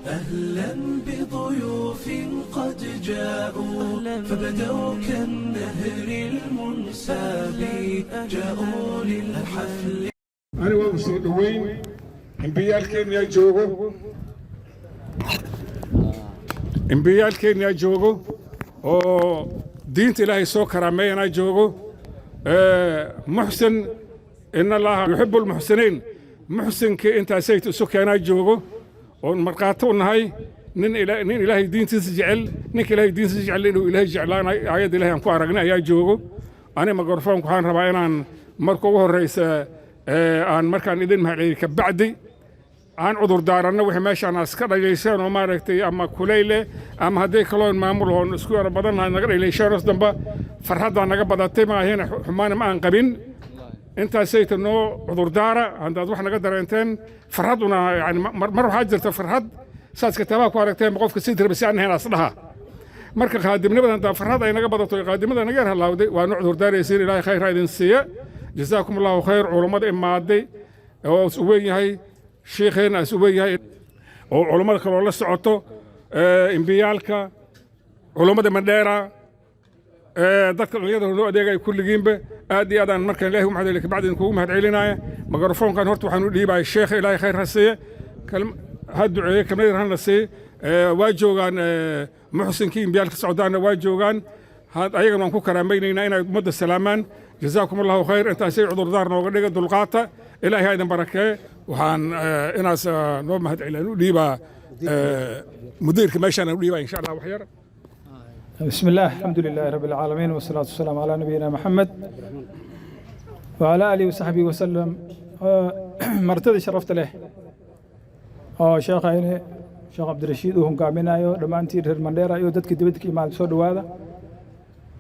أهلا بضيوف قد جاءوا، فبدوا كالنهر المنساب، جاءوا للحفل. Ani waa u soo dhoweyn. MP-yaalkeenyaa joogo, MP-yaalkeenyaa joogo oo diinta Ilaahay soo karaameeyanaa joogo. Muxsin، إن الله يحب المحسنين. Muxsinkii intaasayt isu keenaa joogo oon markhaati u nahay nin Ilaahay diintiisa jecel, ninka Ilaahay diintiisa jecel inuu Ilaahay jeclaanayo, aayadda Ilahay aan ku aragnay ayaa joogo. Ani mikrofoonka waxaan rabaa inaan marka ugu horreysa aan markaan idin mahadceliyey kabacdi aan cudur daaranno wixii meeshaan aas ka dhagayseen oo maaragtay ama kulayle ama hadday kaloon maamul oon isku yaro badannahay naga dhaylayseen. Os damba farxaddaa naga badatay, ma ahina xumaana ma aan qabin. Intaasayta noo cudurdaara haddaad wax naga dareenteen. Farxaduna yani mar waxaa jirta farxad saas kitaabaha ku aragteen, qofka si dirba si aan ahayn as dhaha. Marka khaadimnimada haddaa farxad ay naga badato, khaadimada naga yar halaawday, waa noo cudurdaaraysiin. Ilaahay khayr ha idin siiya. جزاكم الله خير. Culummada imaaday oo is u weyn yahay shiikheenna, is u weyn yahay oo culummada kaloo la socoto, MP-yaalka, culummada Mandheera, dadka dhalinyarada noo adeegaya, kulligiinba aad iyo aad aan markaan Ilahi u mahad celiyo kabacdi idinkugu mahad celinaya. Mikrofoonkan horta waxaan u dhiibaya sheekha. Ilaahay khayr ha siiye, ha duceeye, kelmad yar hana siiye. Waa joogaan muxsinkii, MP-yaalka socdaanna waa joogaan, ayagana waan ku karaamaynaynaa inay ummadda salaamaan. جزاكم الله خير. Intaasay cudurdaar nooga dhiga, dulqaata, Ilaahay ha idin barakeeye. Waxaan inaas noo mahad celiyaan u dhiibaa mudiirka meeshaan u dhiibaa, insha Allah, wax yar. بسم الله، الحمد لله رب العالمين، والصلاة والسلام على نبينا محمد وعلى آله وصحبه وسلم. Martida sharafta leh oo sheekhayne Sheekh Cabdirashiid uu hogaaminayo, dhammaantiin reer Mandheera iyo dadka dibadda ka imaada, soo dhowaada.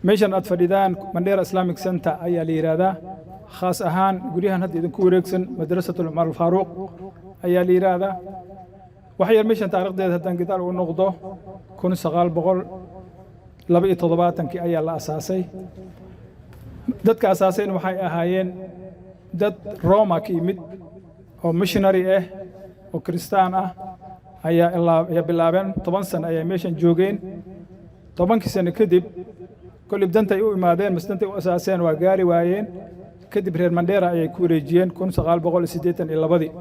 Meeshan aad fadhidaan Mandheera Islamic Center ayaa la yidhaahdaa. Khaas ahaan guryahan hadda idinku wareegsan Madrasatul Cumar Alfaaruuq ayaa la yidhaahdaa. Wax yar meeshan taariikhdeeda haddaan gadaal ugu noqdo, 1972-kii ayaa la asaasay. Dadka asaasayna waxay ahaayeen dad Roma ka yimid oo missionary ah oo Kristaan ah ayaa bilaabeen. 10 sano ayay meeshan joogeen. 10-kii sano kadib kollib dantay u imaadeen mas dantay u asaaseen waa gaari waayeen. Kadib reer Mandheera ayay ku wareejiyeen 1982-dii.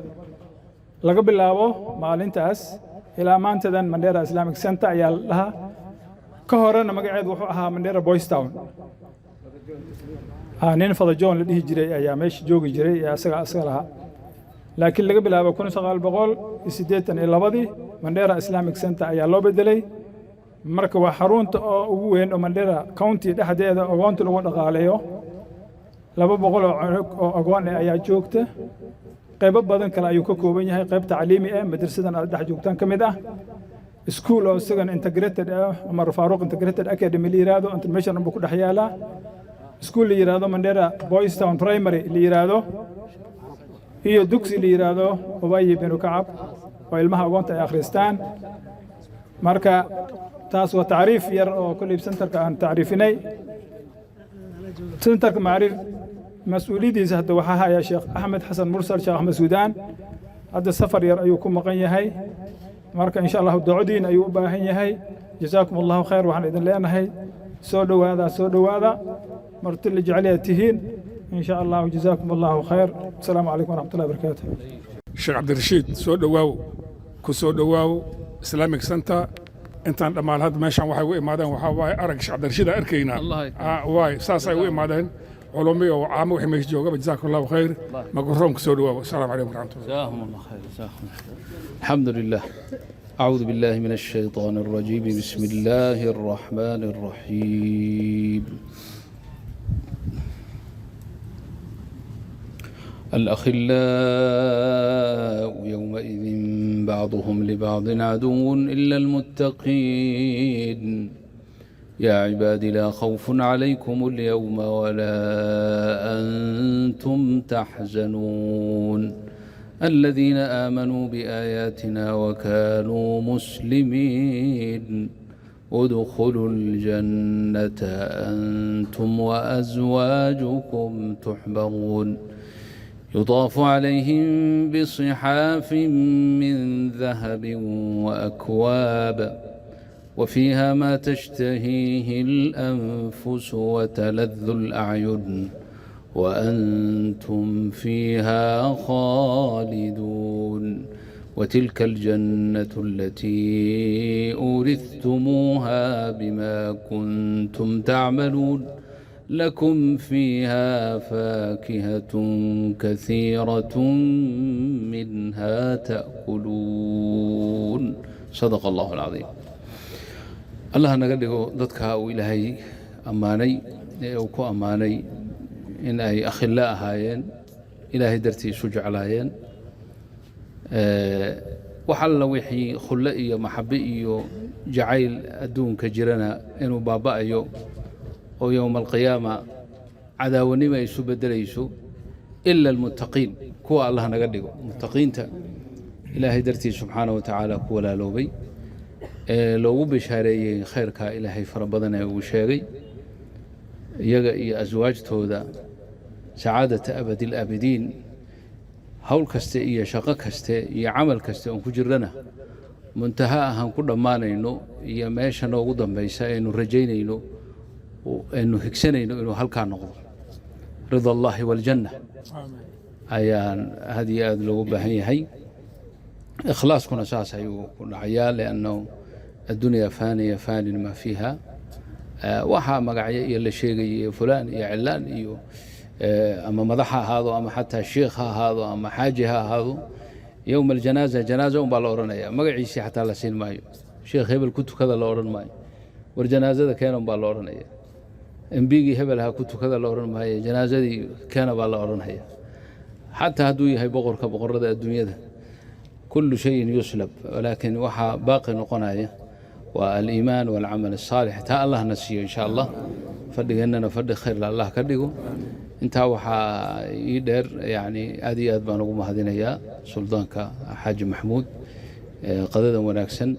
Laga bilaabo maalintaas ilaa maantadan Mandheera Islamic Center ayaa la dhahaa. Ka horena magaceedu wuxuu ahaa Mandheera Boys Town. Nin Father John la dhihi jiray ayaa meesha joogi jiray ee asaga lahaa, laakiin laga bilaabo 1982-dii Mandheera Islamic Center ayaa loo bedelay. Marka waa xarunta oo ugu weyn oo Mandheera County dhexdeeda agoonta lagu dhaqaaleeyo. 200 oo cunug oo agoon ah ayaa joogta. Qaybo badan kale ayuu ka kooban yahay: qayb tacliimi ah, madrasadan aad dhex joogtaan ka mid ah, iskuul oo isagana integrated ah, Cumar Faaruq Integrated Academy la yidhaahdo, meeshan unbuu ku dhex yaalaa, iskuul la yidhaahdo Mandheera Boys Town Primary la yidhaahdo, iyo dugsi la yidhaahdo Ubayi binu Kacab oo ilmaha agoonta ay akhristaan. Marka taas waa tacriif yar oo kolley centerka aan tacriifinay. Centerka macriif mas-uuliyaddiisa hadda waxaa haya Sheekh Axmed Xasan Mursal, Sheekh Axmed Suudaan. Hadda safar yar ayuu ku maqan yahay. Marka insha Allahu ducodiin ayuu u baahan yahay. جزاكم الله خير. Waxaan idin leenahay soo dhowaada, soo dhowaada, marti la jecel tihiin in sha Allahu. جزاكم الله خير. السلام عليكم ورحمة الله وبركاته. Sheekh Cabdirashiid, soo dhowaaw, ku soo dhowaaw Islamic Center. Intaan dhammaan hadda meeshaan waxay u imaadeen waxaa waaye arag Sheekh Cabdirashiid aan arkaynaa. Waay saasay u imaadeen culummi oo caamo wixii meesha joogaba. جزاكم الله خير. Mikrofoonka soo dhowaaw. السلام عليكم ورحمة الله. جزاهم الله خير، جزاهم الله خير. الحمد لله، أعوذ بالله من الشيطان الرجيم، بسم الله الرحمن الرحيم. الأخلاء يومئذ بعضهم لبعض عدو إلا المتقين. يا عباد لا خوف عليكم اليوم ولا أنتم تحزنون. الذين آمنوا بآياتنا وكانوا مسلمين، ادخلوا الجنة أنتم وأزواجكم تحبرون. يطاف عليهم بصحاف من ذهب وأكواب وفيها ما تشتهيه الأنفس وتلذ الأعين وأنتم فيها خالدون. وتلك الجنة التي أورثتموها بما كنتم تعملون، لكم فيها فاكهة كثيرة منها تأكلون. صدق الله العظيم. Allah naga dhigo dadka uu Ilaahay ammaanay ee uu ku ammaanay in ay akhilo ahaayeen, Ilaahay dartii isu jeclaayeen. Wax alla wixii khullo iyo maxabe iyo jacayl adduunka jirana inuu baaba'ayo oo yowma alqiyaama cadaawanimo ay isu beddelayso, ila almuttaqiin. Kuwa Allah naga dhigo muttaqiinta Ilaahay dartii subxaanahu wa tacaala ku walaaloobay ee loogu bishaareeyey khayrka Ilaahay fara badan ee uu sheegay, iyaga iyo aswaajtooda sacaadata abadi alaabidiin. Hawl kaste iyo shaqo kaste iyo camal kaste oon ku jirnana, muntaha ahaan ku dhammaanayno iyo meesha noogu dambaysa aynu rajaynayno, aynu higsanayno inuu halkaa noqdo rida allahi waljanna, ayaan aad iyo aad loogu baahan yahay. Ikhlaaskuna saas ayuu ku dhacayaa, liannahu addunya faaniya faanin maa fiiha. Waxaa magacyo iyo la sheegaya iyo fulaan iyo cilaan iyo ama madax ha ahaado ama xataa sheikh ha ahaado ama xaaji ha ahaado, yowma aljanaaza janaaza un baa la odhanaya, magaciisii xataa la siin maayo. Sheekh hebel ku tukada la odhan maayo, war janaazada keena un baa la odhanaya. MP-gii hebel ha ku tukada la odhan maayo, janaazadii keena baa la odhanaya. Xataa hadduu yahay boqorka boqorada adduunyada, kullu shayin yuslab, walaakin waxaa baaqi noqonaya waa aliimaan walcamal asaalix. Taa Allah na siiyo insha Allah. Fadhigeennana fadhi khayrla Allah ka dhigo. Intaa waxaa ii dheer, yani aad iyo aad baan ugu mahadinayaa suldaanka Xaaji Maxamuud qadadan wanaagsan.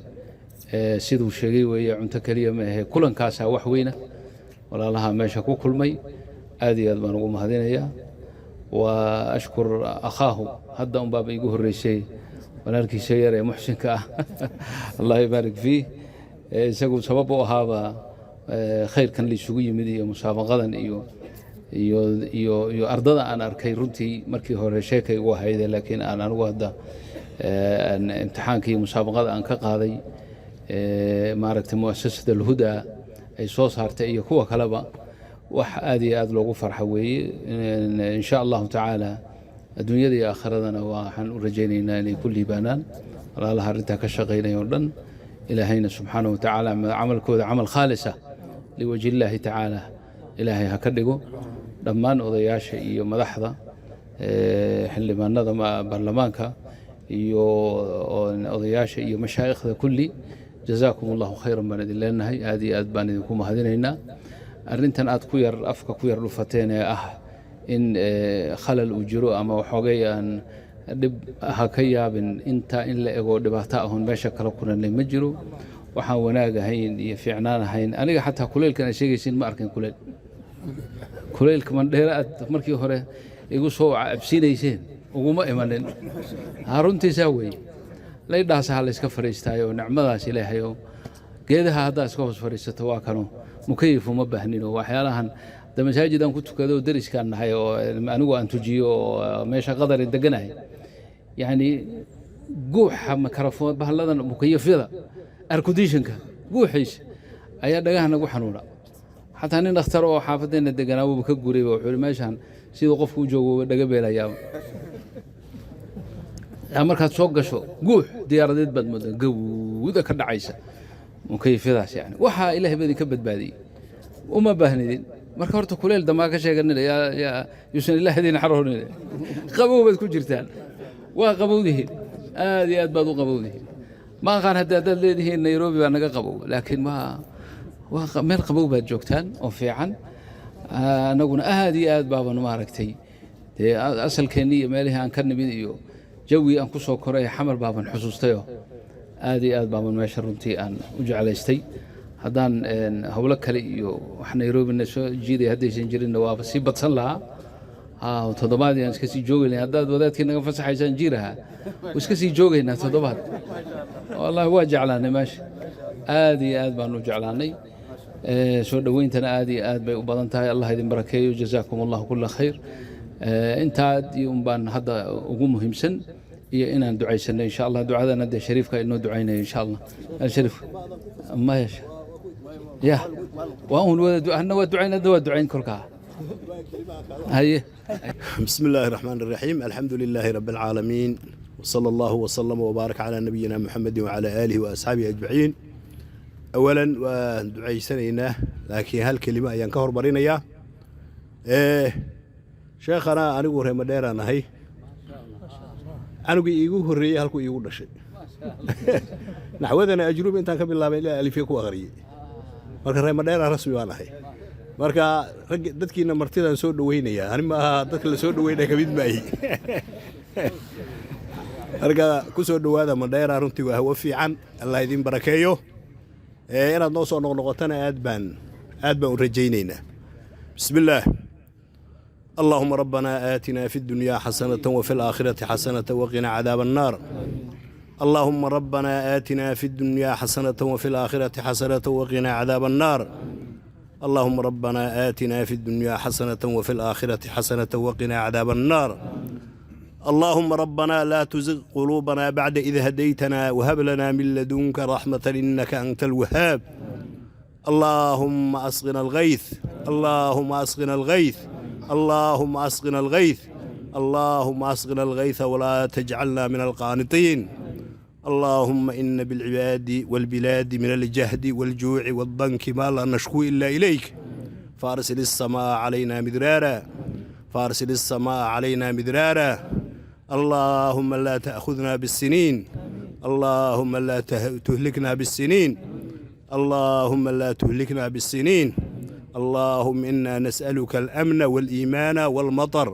Siduu sheegay weeye, cunto keliya ma ahe, kulankaasaa wax weyna. Walaalaha meesha ku kulmay aad iyo aad baan ugu mahadinayaa. Wa ashkur akhaahu, hadda un baaba iigu horreysay, walaalkiisa yar ee muxsinka ah, Allah yubaarik fiih. Isagu sabab u ahaaba khayrkan la isugu yimid iyo musaabaqadan iyo ardada aan arkay. Runtii markii hore sheekay ugu ahayde, laakiin aan anigu hadda imtixaanka iyo musaabaqada aan ka qaaday, maaragtay, muasasada Alhuda ay soo saartay iyo kuwa kaleba, wax aad iyo aad loogu farxo weeye. In sha Allahu tacaala adduunyada iyo aakhiradana waxaan u rajaynaynaa inay ku liibaanaan walaalaha arrintaa ka shaqaynaya o dhan. Ilaahayna subxaanahu watacaala camalkooda camal khaalisa liwajhi illaahi tacaala Ilaahay ha ka dhigo. Dhammaan odayaasha iyo madaxda, xildhibaanada baarlamaanka iyo odayaasha iyo mashaa'ikhda kulli, jazaakum Allahu khayran baan idin leenahay. Aad iyo aad baan idinku mahadinaynaa. Arrintan aad ku yar afka ku yar dhufateen ee ah in khalal uu jiro ama waxoogay aan dhib, ha ka yaabin. Intaa in la ego dhibaato ahun meesha kala kulanay ma jiro. Waxaan wanaag ahayn iyo fiicnaan ahayn, aniga xataa kuleylkan aad sheegaysiin ma arkin. Kuleylka Mandheere aad markii hore igu soo cabsiinayseen uguma imanin. Runtiisaa weeye, laydhaasa ha layska fadhiistaayo. Nicmadaas Ilaahayo geedaha haddaa iska hoos fadhiisato, waa kano mukayif uma baahnin. Oo waxyaalahan da masaajid aan ku tukado, deriskaan nahay oo anigu aan tujiyo oo meesha qadarin deganahay, yacni guuxa makarafoon bahalladan mukayafyada air conditionka guuxiisa ayaa dhagaha nagu xanuuna. Xataa nin dhakhtar oo xaafaddeena deganaa wuuba ka guurayba, wuxuu yihi meeshaan siduu qofku u joogo wuuba dhaga beelayaa. Markaad soo gasho guux diyaaradeed baad moodaa gawda ka dhacaysa mukayfyadaas. Yani waxaa Ilahay ba idinka badbaadiyey, uma baahnidin. Marka horta kuleyl damaa ka sheeganina, yaa yuusan Ilaah idin xaroonin. Qabow baad ku jirtaan, waa qabowdihiin, aad iyo aad baad u qabowdihiin. Ma aqaan hadda haddaad leedihiin Nairobi baa naga qabow, laakiin waa meel qabow baad joogtaan oo fiican. Annaguna aad iyo aad baaban maaragtay dee asalkeennii iyo meelihii aan ka nimid iyo jawigii aan ku soo koray Xamar baaban xusuustayoo aad iyo aad baaban meesha runtii aan u jeclaystay. Haddaan howlo kale iyo wax Nairobina soo jiiday haddaysan jirinna, waaba sii badsan lahaa. Toddobaad yaan iska sii joogaynaa. Haddaad wadaadkii naga fasaxaysaan jiiraha, iska sii joogaynaa toddobaad. Wallahi waa jeclaanay meesha, aad iyo aad baan u jeclaanay. Soo dhoweyntana aad iyo aad bay u badan tahay. Allah idin barakeeyo. Jazaakum Allahu kula khayr. Intaad iyo un baan hadda ugu muhiimsan iyo inaan ducaysanno, insha Allah. Ducadana dee Shariifka inoo ducaynaya, insha Allah. Shariif maya ya waa un wada hadna waa ducayn, hadna waa ducayn kolkaa. Haye. بسم الله الرحمن الرحيم، الحمد لله رب العالمين، وصلى الله وسلم وبارك على نبينا محمد وعلى آله وأصحابه أجمعين. أولا waan ducaysanaynaa, laakiin hal kelima ayaan ka hormarinayaa. Sheekhana anigu reer Madheeraan ahay. Canugii iigu horreeyey halkuu iigu dhashay. Naxwadana ajruub intaan ka bilaabay ilaa alifya ku akhriyey. Marka reer Madheera rasmi baan ahay. Marka rag dadkiina martidaan soo dhoweynayaa, ani ma aha dadka la soo dhoweynaya kamid maahi. Marka ku soo dhowaada Madheera. Runtii waa hawo fiican. Allah idin barakeeyo. Inaad noo soo noqnoqotana aad baan u rajaynaynaa. Bismillaah. اللهم ربنا آتنا في الدنيا حسنة وفي الآخرة حسنة وقنا عذاب النار. اللهم ربنا آتنا في الدنيا حسنة وفي الآخرة حسنة وقنا عذاب النار. اللهم ربنا آتنا في الدنيا حسنة وفي الآخرة حسنة وقنا عذاب النار. اللهم ربنا لا تزغ قلوبنا بعد إذ هديتنا وهب لنا من لدنك رحمة إنك أنت الوهاب. اللهم أسقنا الغيث، اللهم أسقنا الغيث، اللهم أسقنا الغيث، اللهم أسقنا الغيث ولا تجعلنا من القانطين. اللهم إن بالعباد والبلاد من الجهد والجوع والضنك ما لا نشكو إلا إليك، فأرسل السماء علينا مدرارا، فأرسل السماء علينا مدرارا. اللهم لا تأخذنا بالسنين، اللهم لا تهلكنا بالسنين، اللهم لا تهلكنا بالسنين. اللهم إنا نسألك الأمن والإيمان والمطر.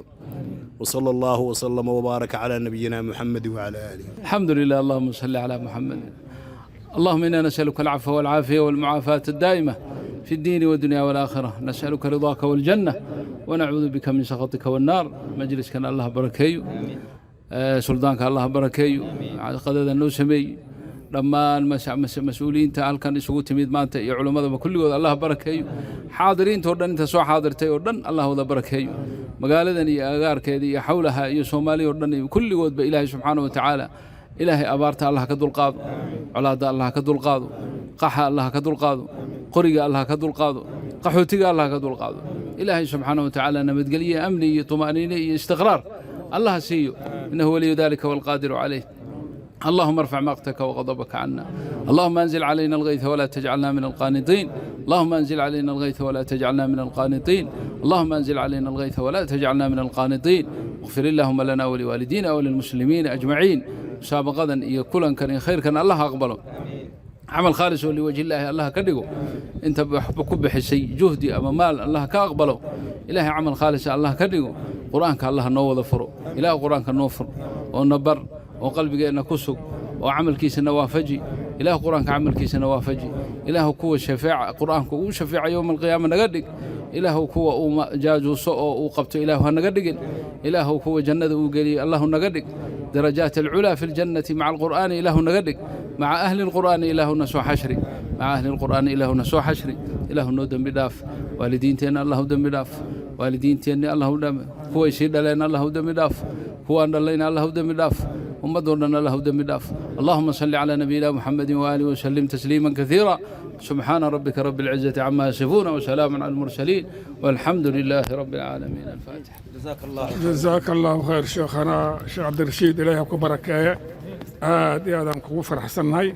وصلى الله وسلم وبارك على نبينا محمد وعلى آله. الحمد لله، اللهم صل على محمد. اللهم إنا نسألك العفو والعافية والمعافاة الدائمة في الدين والدنيا والآخرة. نسألك رضاك والجنة ونعوذ بك من سخطك والنار. Majliskan Allah barakeeyo. Suldaanka Allah barakeeyo. Qadada noo sameey, dhammaan mas-uuliyiinta halkan isugu timid maanta iyo culimmadaba kulligood Allah barakeeyo. Xaadiriinta oo dhan, inta soo xaadirtay oo dhan, Allah wada barakeeyo. Magaaladan iyo agaarkeeda iyo xawlaha iyo Soomaaliya oo dhan iyo kulligoodba Ilaahay subxaana wa tacaala, Ilaahay abaarta Allah ka dulqaado, colaadda Allah ka dulqaado, qaxa Allah ka dulqaado, qoriga Allah ka dulqaado, qaxootiga Allah ka dulqaado. Ilaahay subxaana wa tacaala nabadgelye, amni iyo tuma'niine iyo istiqraar Allah siiyo. إنه ولي ذلك والقادر عليه. اللهم ارفع مقتك وغضبك عنا. اللهم انزل علينا الغيث ولا تجعلنا من القانطين. اللهم انزل علينا الغيث ولا تجعلنا من القانطين. اللهم انزل علينا الغيث ولا تجعلنا من القانطين. اغفر اللهم لنا ولوالدينا وللمسلمين اجمعين. Musaabaqadan iyo kulankan iyo khayrkan Allah aqbalo. Camal khaalis oo liwajhi illaahi Allah ka dhigo. Inta waxba ku bixisay juhdi ama maal, Allah ka aqbalo. Ilaahay camal khaalisa Allah ka dhigo. Qur-aanka Allah noo wada furo. Ilaah, Qur-aanka noo fur oo na bar oo qalbigeenna ku sug oo camalkiisana waafaji. Ilaah, Qur-aanka camalkiisana waafaji. Ilaah, kuwa shafeeca Qur-aanka uu shafeeca yowma alqiyaama naga dhig. Ilaahu, kuwa uu jaajuuso oo uu qabto Ilaahu ha naga dhigin. Ilaahu, kuwa jannada uu geliyo Allahu naga dhig. درجات العلا في الجنة مع القرآن إله naga dhig. مع أهل القرآن إلهنا soo xashri. مع أهل القرآن إلهنا soo xashri. Ilaahu noo dembi dhaaf. Waalidiinteenna Allahu dembi dhaaf. Waalidiinteenni Allahu dham, kuway sii dhaleen Allahu dembi dhaaf, kuwaan dhalayna Allahu dembi dhaaf, ummadoo dhan Allahu dembi dhaaf. اللهم صل على نبينا محمد وآله وسلم تسليما كثيرا. سبحان ربك رب العزة عما يصفون وسلام على المرسلين والحمد لله رب العالمين. الفاتحة. جزاك الله. Jazaaka Allahu khayr, sheekhana Sheekh Cabdirashiid. Ilaahay ha ku barakeeye. Aad iyo aadaan kugu faraxsannahay.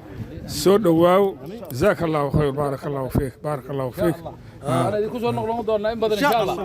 Soo dhowaaw. Jazaaka Allahu khayr. Baaraka Allahu fiik, baaraka Allahu fiik. أنا idinku soo noqnoqon doonaa in badan, insha Allah.